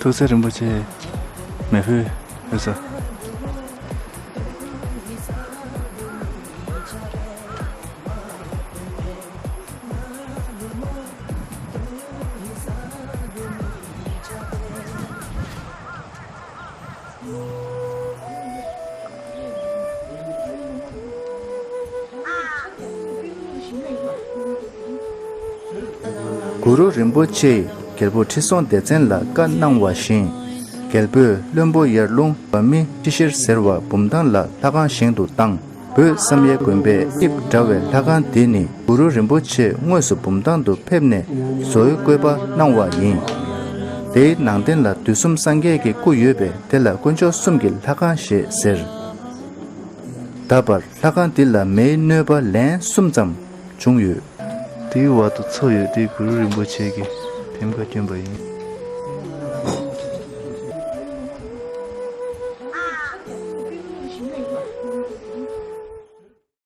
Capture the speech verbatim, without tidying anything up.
ཐུགས་སྲས་རིན་པོ་ཆེ། མེ་ཕུད་ཕུད་ས། གུ་རུ་རིན་པོ་ཆེས་རྒྱལ་པོ་ཁྲི་སྲོང་ལྡེ་བཙན་ལ་བཀའ་གནང་བ་བཞིན། རྒྱལ་པོས་བློན་པོ་ཡར་ཀླུང་པདྨའི་ཁྲི་ཤེལ་ཟེར་བ་བུམ་ཐང་ལ་ལྷ་ཁང་བཞེངས་སུ་བཏང་། བོད་བསམ་ཡས་དགོན་པའི་དབྱིབས་འདྲ་བའི་ལྷ་ཁང་འདི་ནི་གུ་རུ་རིན་པོ་ཆེ་དངོས་སུ་བུམ་ཐང་དུ་ཕེབས་ནས་བཟོ་བའི་བཀོད་པ་གནང་བ་ཡིན། དེའི་ནང་རྟེན་ལ་དུས་གསུམ་སངས་རྒྱས་ཀྱི་སྐུ་ཡོད་པས་དེ་ལ་དཀོན་མཆོག་གསུམ་གྱི་ལྷ་ཁང་ཞེས་ཟེར། ད་བར་ལྷ་ཁང་འདི་ལ་མེའི་གནོད་པ་ལན་གསུམ་ཙམ་བྱུང་ཡོད། དེའི་བར་དུ་འཚོ་ཡོད་དེ་གུ་རུ་རིན་པོ་ཆེ་གིས་ཕེབས་ཁ་བསྐྱོན་པ་ཡིན།